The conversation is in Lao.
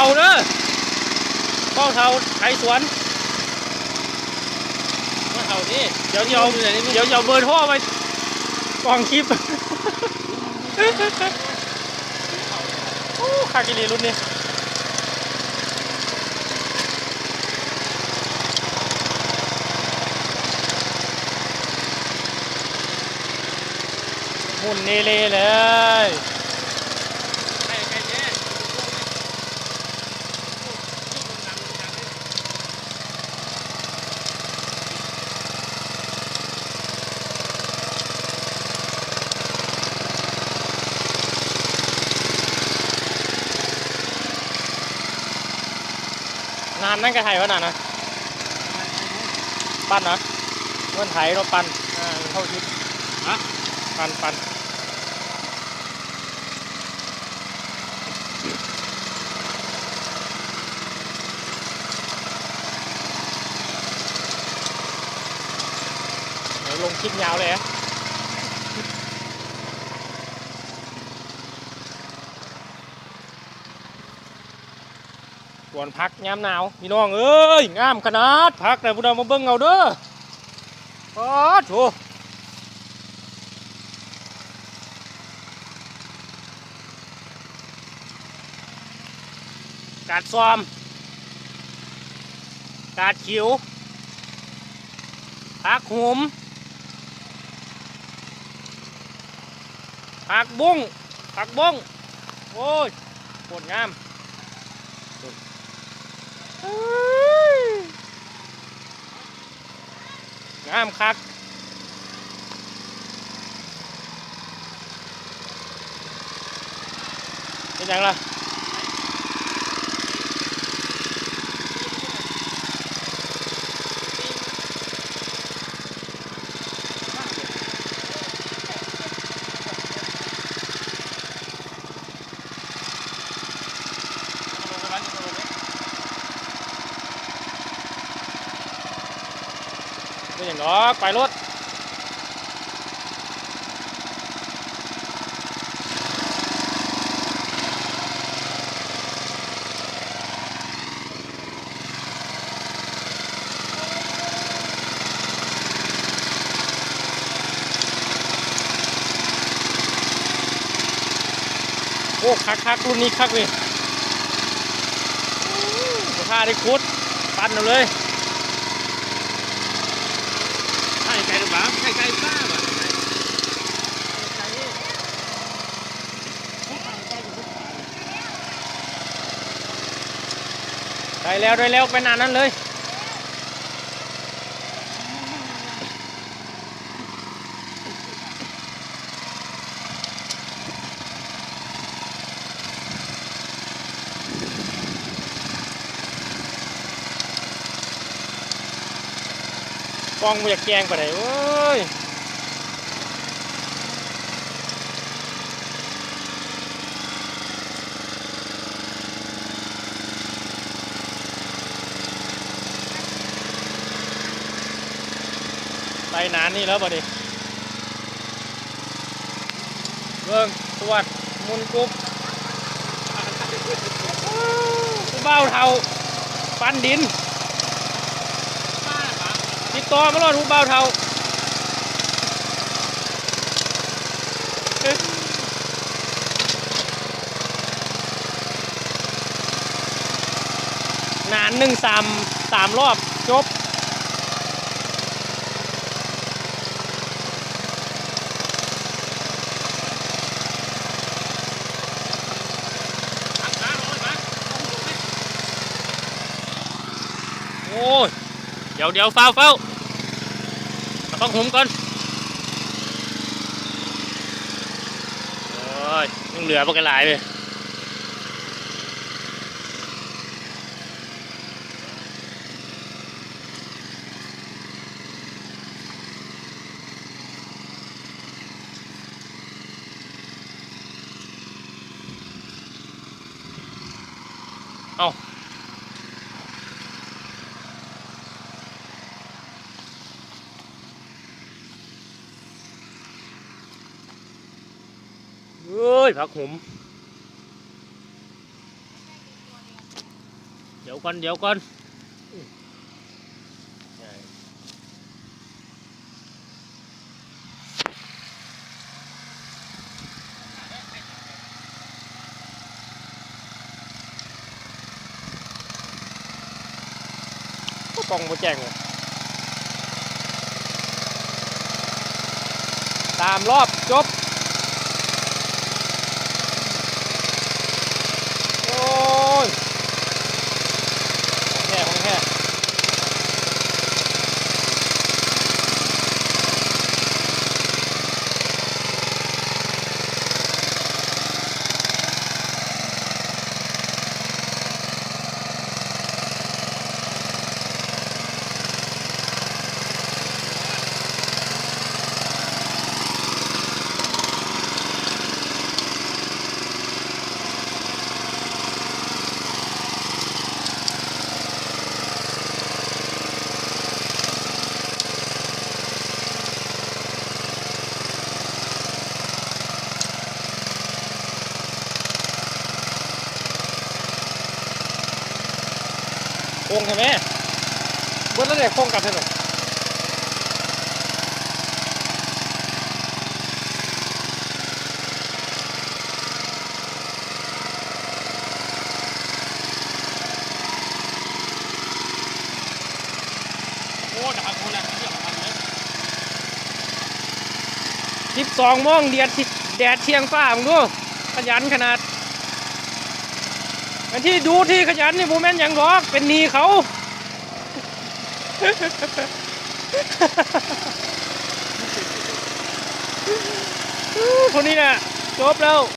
ເອົາເດີ ເວົ້າເຖົ້າໄຂສວນ ເວົ້າເຖົ້ານີ້ ດຽວຊິເອົາ ດຽວຊິເອົາເບີໂທໄວ້ກ່ອງຄລິບ. ໂອ້ ຄັກອີ່ຫຼີລຸ້ນນີ້. ໝຸ່ນເລໆເລີຍ. ນານນັ້ນກະໄຖວ່ານັ້ນນະ ປັ່ນນະ ເພິ່ນໄຖເນາະ ປັ່ນ ເອີ ເຂົ້າທິດ ຮະ ປັ່ນ ປັ່ນ. ເອົາລົງຄລິບຍາວເລີຍ. ສວນຜັກຍາມໜາວ ພີ່ນ້ອງເອີຍ ງາມຂະໜາດຜັກນະ ພຸ້ນນະ ມາເບິ່ງເອົາເດີ. ປາດໂທ້ ກາດຊອມ ກາດຂິວ ຜັກຫຸມ ຜັກບຸ້ງ ຜັກບົ້ງ ໂອ້ຍ ໂຄດງາມ ເອີຍ ງາມຄັກ. ເຮັດຫຍັງລະ? ບໍ່ເປັນຫຍັງດອກ ໄປໂລດ. ໂອ້ ຄັກໆ ລຸ້ນນີ້ຄັກເວີຍ ບໍ່ຖ້າໄດ້ຂຸດ ປັ່ນເອົາເລີຍ ໃກ້ໆ ຫຼືບໍ່ ໃກ້ໆ ປ້າ ໄດ້ແລ້ວ ໄດ້ແລ້ວ ໄປໜ້ານັ້ນເລີຍ. ກ້ອງບໍ່ຢາກແຈ້ງປານໃດ ໂອ້ຍ. ໄປໜານນີ້ແລ້ວບັດນີ້ ເບິ່ງ ສວດ ໝຸນກຸບ ຜູ້ບ່າວເຖົ້າ ປັ້ນດິນ ຕິດຕໍ່ມາໂລດ ຜູ້ບ່າວເຖົ້າ. ໜານໜຶ່ງ ສາມ ສາມລອບ ຈົບ. ໂອ້ຍ ດຽວ ດຽວ ຟ້າວ ຟ້າວ ເອົາຜັກຫຸມກ່ອນ ໂອ້ຍ ຍັງເຫຼືອບັກຫຼາຍເລີຍ. ເອົ້າ ເອີຍ ຜັກຫຸມ. ດຽວກ່ອນ ດຽວກ່ອນ. ໂອ້ ກ້ອງບໍ່ແຈ້ງເລີຍ. ສາມລອບຈົບ. ໂອ້ຍ ຂອງແທ້ ຂອງແທ້. ໂຄ້ງໃຊ່ໄໝ? ເບິດແລ້ວເດ້ ໂຄ້ງກັບໃຊ່ໄໝ? ໂອ້ ດາວໂຄນະ ສິບສອງໂມງ ແດດ ແດດທ່ຽງຟ້າ ເບິ່ງດູ ຂະຫຍັນຂະໜາດ. ອັນທີ່ດຸທີ່ຂະຫຍັນນີ້ ບໍ່ແມ່ນຫຍັງດອກ ເປັນໜີ້ເຂົາ. ຜູ້ນີ້ນະ ຈົບແລ້ວ.